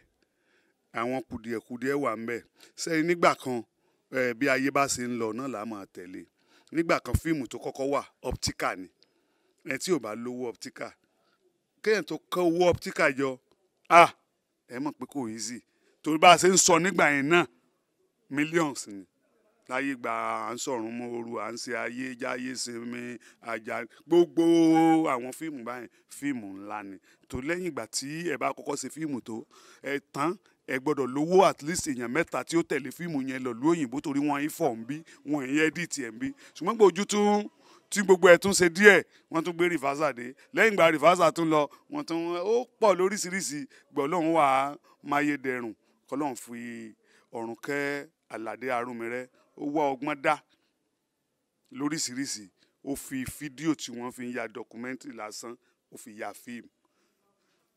àwọn kùdìẹ̀kudiẹ wà ń bẹ̀. Sẹ́yìn nígbà kan, bí ayé bá ṣe ń lọ náà là á máa tẹ̀lé. Nígbà kan, fíìmù tó kọ́kọ́ wà, optical ni. Ẹ tí ò bá lówó optical, kéèyàn tó kó owó optical jọ, ah, ẹ mọ̀ pé kò easy, torí bá a ṣe ń sọ nígbà yẹn náà, millions ni. Láyé gba à ń sọ̀rùn mọ́oru, à ń ṣe ayé jáyé sinmi àjà, gbogbo àwọn fíìmù báyìí, fíìmù ńlá ni. Tó lẹ́yìn ìgbà tí ẹ bá kọ́kọ́ ṣe fíìmù tó ẹ tán, ẹ gbọ́dọ̀ lówó at least èèyàn mẹ́ta tí ó tẹ̀lé fíìmù yẹn lọ lú òyìnbó, torí wọ́n ń fọ̀ ń bí, wọ́n ń edit ẹ̀ ń bí. Ṣùgbọ́n gbogbo ojú tún tí gbogbo ẹ̀ tún ṣe díẹ̀, wọ́n tún gbé reversal dé. Lẹ́yìn ìgbà reversal tún lọ, wọ́n tún ó pọ̀ lóríṣiríṣi gbọ́. Lóun wà á máyédẹrùn, kọ́lọ́n fi ọ̀run kẹ́ Àlàdé Arúnmirẹ́. Ó wá ọgbọ́n dá lóríṣiríṣi, ó fi fídíò tí wọ́n fi ń ya documentary lásán, ó fi ya fíìmù.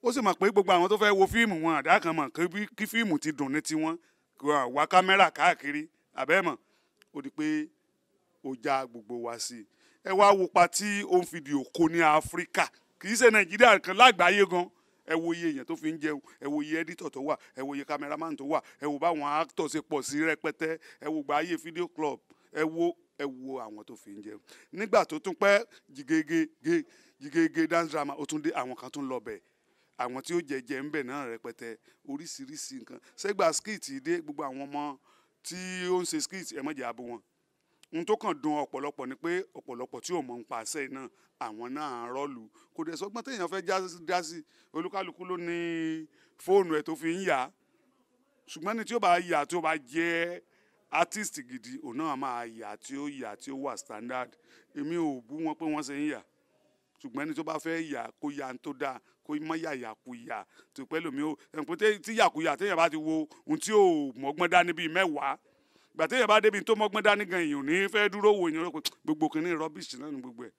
Ó sì mọ̀ pé gbogbo àwọn tó fẹ́ wo fíìmù wọn, àdá kan mọ̀ kí fíìmù ti dùn ní tiwọn, kí wọ́n wá kámẹ́rà káàkiri àbẹ́mọ̀. Ó di pé ó já gbogbo wa sí i. Ẹ wá wo pa tí ó ń fídíò kó ní Áfíríkà, kì í ṣe Nàìjíríà kan, lágbàáyé gan. Ẹ wo iye èèyàn tó fi ń jẹun, ẹ wo iye editor tó wà, ẹ wo iye cameraman tó wà, ẹ wo báwọn actor ṣe pọ̀ sí rẹpẹtẹ, ẹ wo gba ayé video club, ẹ wo àwọn tó fi ń jẹun. Nígbà tó tún pẹ́, jìgege jìgege dance drama ó tún dé, àwọn kan tún lọ bẹ̀, àwọn tí ó jẹjẹ ń bẹ̀ náà rẹpẹtẹ, oríṣiríṣi nǹkan. Sẹ́gbà skit dé, gbogbo àwọn ọmọ tí ó ń ṣe skit, ẹ má jẹ́ abo wọn. Ohun tó kàn dùn ọ̀pọ̀lọpọ̀ ni pé ọ̀pọ̀lọpọ̀ tí ò mọ̀ ń pa àṣẹ náà àwọn náà rọ́ọ̀lù. Kò dẹ̀ sọ́gbọ́n téèyàn fẹ́ já sí, olúkálukú ló ní fóònù ẹ̀ tó fi ń yà. Ṣùgbọ́n ní tí ó bá yà, tí ó bá jẹ́ artist gidi, òun náà máa yà tí ó yà tí ó wà standard. Èmi ò bú wọn pé wọ́n ṣe ń yà, ṣùgbọ́n ẹni tó bá fẹ́ yà kó yà ń tó dáa, kó má yà yàkuyà. Tó pẹ́ lómi ó ẹ̀ pé tí yàkuyà téèyàn bá ti wo ohun tí ò mọ́gbọ́n dání bíi 10, ìgbà téèyàn bá débi tó mọ́gbọ́n dání gan, èèyàn ò ní fẹ́ dúró wo èèyàn rẹ̀ pé gbogbo kìíní rubbish náà ni gbogbo ẹ̀.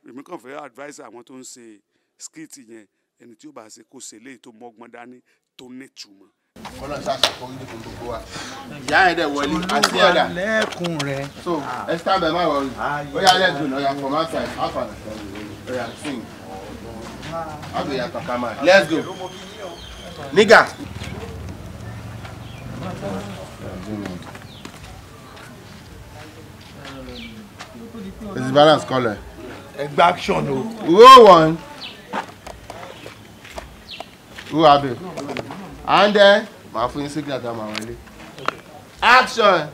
Èmi kàn fẹ́ advice àwọn tó ń ṣe skit yẹn, ẹni tí ó bá ṣe kó ṣe léyìí tó mọ́gbọ́n dání tó nítumọ̀. Ọlọ́run ṣàṣàkóyún fún gbogbo wa. Ìyá ẹ̀ dẹ̀ wọlé àti ẹ̀dà. Lẹ́kùn rẹ̀. So ẹ stand by, má worry. Ó yá, let's go now. Oya, from outside, half an hour. Oya, sing. How do you talk, man? Let's go. Nigga. It's balance color. Ẹgbẹ́ action o. Roll one. Who abi? And then, màá fún yín signal tá a máa wọlé. Action.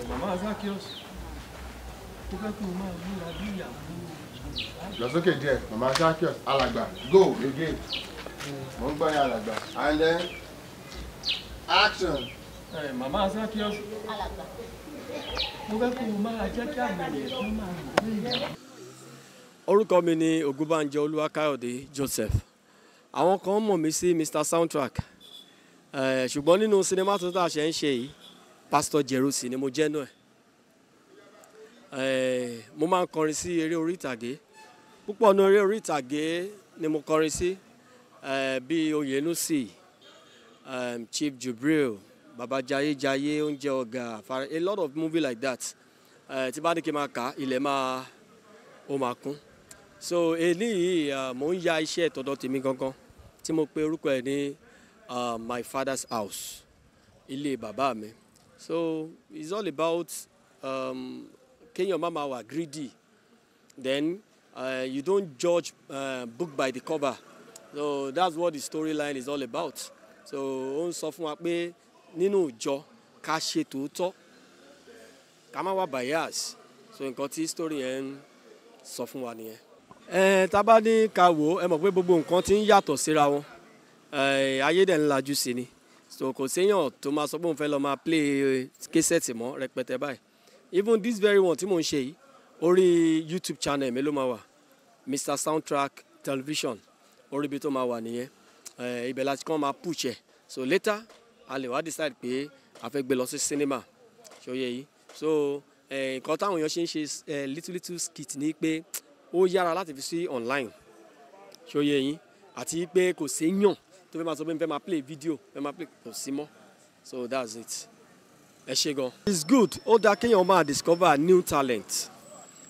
Màmá Zakios, mo fẹ́ kí o máa múra bí ìyàwó. Lọ sókè díẹ̀, Màmá Zakios, alàgbà, go again. Mo ń gbọ́ yín, alàgbà. And then, action. Màmá Zakios, Alàgbà. mo fẹ́ kí o máa jẹ́ kí àwọn ènìyàn kan máa rò pé ìyàwó. Orúkọ mi ni Ògúnbànjọ Olúwakáyọ̀dé Joseph. Àwọn kan mọ̀ mí sí Mr Soundtrack, ṣùgbọ́n nínú sinimá tó tá a ṣe ń ṣe yìí, Pastor Jerusi ni mo jẹ́ náà. Mo máa ń kọrin sí eré orí ìtàgé púpọ̀. Nínú eré orí ìtàgé ni mo kọrin sí, bíi Oyenusi, Chief Jubril, Baba Jaye Jaye, Oúnjẹ Ọ̀gá, a lot of movie like that. Tí bá ní kí n máa kà á, ilẹ̀ máa ó máa kún. So eléyìí, mò ń ya iṣẹ́ tọ̀dọ̀ tèmi gangan tí mo pe orúkọ ẹ̀ ní My Father's House, ilé bàbá mi. So it's all about kéèyàn má máa wà greedy, then you don't judge book by the cover. So that's what the storyline is all about. So ó ń sọ fún wa pé nínú ìjọ, ká ṣe tòótọ́, ká má wà bias. So nǹkan tí story yẹn ń sọ fún wa nìyẹn. Ẹ tá a bá ní ká wò ó, ẹ mọ̀ pé gbogbo nǹkan ti ń yàtọ̀ síra wọn. Ayé dẹ̀ ń lajú sí ni, so kò séèyàn tó máa sọ pé òun fẹ́ lọ máa play cassette mọ́ rẹpẹtẹ báyìí. Even this very one tí mò ń ṣe yìí, orí YouTube channel mi ló máa wà, Mr Soundtrack Television, orí ibi tó máa wà nìyẹn. Ibẹ̀ láti kàn máa push ẹ̀. So later a lè wá decide pé a fẹ́ gbé lọ sí cinema, ṣòye yìí. So nǹkan táwọn èèyàn ṣe ń ṣe little little skit ni pé ó yára láti fi sí online, ṣòye yìí, àti pé kò séèyàn tó fẹ́ máa sọ pé n fẹ́ máa play video, fẹ́ máa play, kò sí mọ́. So that's it. Ẹ ṣé gan. It's good, ó dáa kéèyàn máa discover new talent.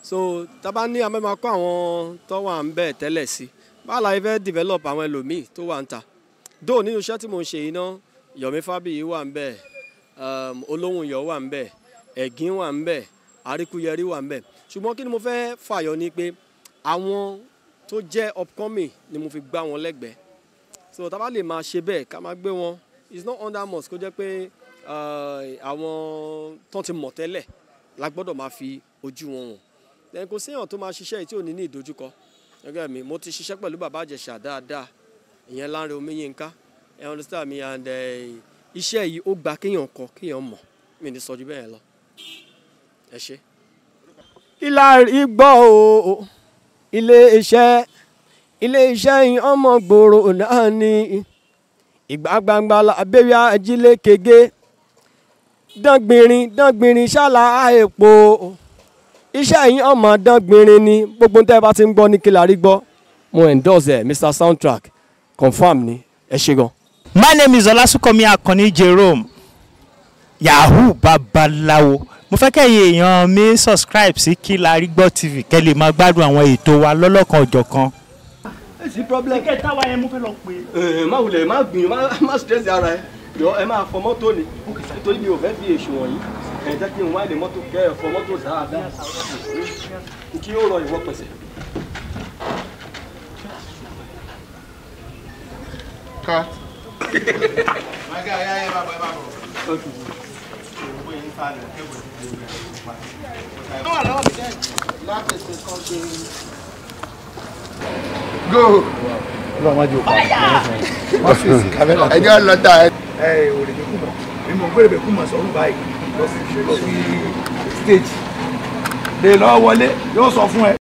So tá bá ní amẹ́ máa kọ́ àwọn tó wà ń bẹ̀ tẹ́lẹ̀ sí, báwo la fẹ́ develop àwọn ẹlòmíì tó wà ń ta dóò nínú iṣẹ́ tí mo ń ṣe yìí náà? Yomi Fabiyi wà ń bẹ̀, Olóhùn Iyọ̀ wà ń bẹ̀, Ẹ̀gín wà ń bẹ̀, Àríkúyẹrí wà ń bẹ̀. Ṣùgbọ́n kí ni mo fẹ́ fàyọ ni pé àwọn tó jẹ́ upcoming ni mo fi gbá wọn lẹ́gbẹ̀ẹ́. So tá bá lè máa ṣe bẹ́ẹ̀, ká máa gbé wọn, it's not under must kó jẹ́ pé àwọn tó ti mọ̀ tẹ́lẹ̀ la gbọ́dọ̀ máa fi ojú wọn wọ̀n. Then kò séèyàn tó máa ṣiṣẹ́ yìí tí ò ní ní ìdojúkọ. Gẹ́gẹ́ mi, mo ti ṣiṣẹ́ pẹ̀lú Bàbá Ìjẹ̀ṣà dáadáa, ìyẹn Lánrè Omiyinka, ẹ understand me? And iṣẹ́ yìí, ó gba kéèyàn kọ, kéèyàn mọ̀. Mi ní sọ ju bẹ́ẹ̀ lọ. Ẹ ṣé. Kí la rí gbọ́ o? Ilé iṣẹ́, ilé iṣẹ́ yìí, ọmọ gbòòrò náà ní ìgbà gbangba abẹ́rẹ́ ajílẹ̀ kege dángbìnrin dángbìnrin ṣáàlà èèpo. Iṣẹ́ yìí, ọmọ dángbìnrin ni. Gbogbo tẹ́ ẹ bá ti ń gbọ́ ní kí la rí gbọ́, mo endorse ẹ. Mr Soundtrack, confam ni. Ẹ ṣé gan. My name is Olasunkami Akànní Jerome, Yahoo Babaláwo. Mo fẹ́ kẹ́yìn èèyàn mi subscribe sí Kí La Rí Gbọ́ TV, kẹ́ lè máa gbádùn àwọn ètò wa lọ́lọ́kan òjọ̀kan. Ẹ sí problem. Kẹ́kẹ́ táwa yẹn, mo fẹ́ lọ pè é. Má wulẹ̀, má gbìyànjú, má stress ara ẹ. Yọ, ẹ máa fọ mọ́tò ni, nítorí mi ò fẹ́ fi èṣù wọ̀nyí. Ẹ jẹ́ kí n wá ilé mọ́tò, kẹ́ ẹ fọ mọ́tò dáadáa, kí ó rọ ìwọ pẹ̀sẹ̀. Cut. My guy, yeah, yeah, bye, bye, bye. Okay. Go. Ọlọ́run má jẹ́ òkú wọ́n fi sí kámẹ́rà. Ẹni ọlọ́ta ẹ. Ẹ ò lè kú mọ̀ èmi mọ̀ pé lè kú mọ̀ sọ̀rọ̀ báyìí lọ sí stage. Lè lọ wọlé yóò sọ fún ẹ.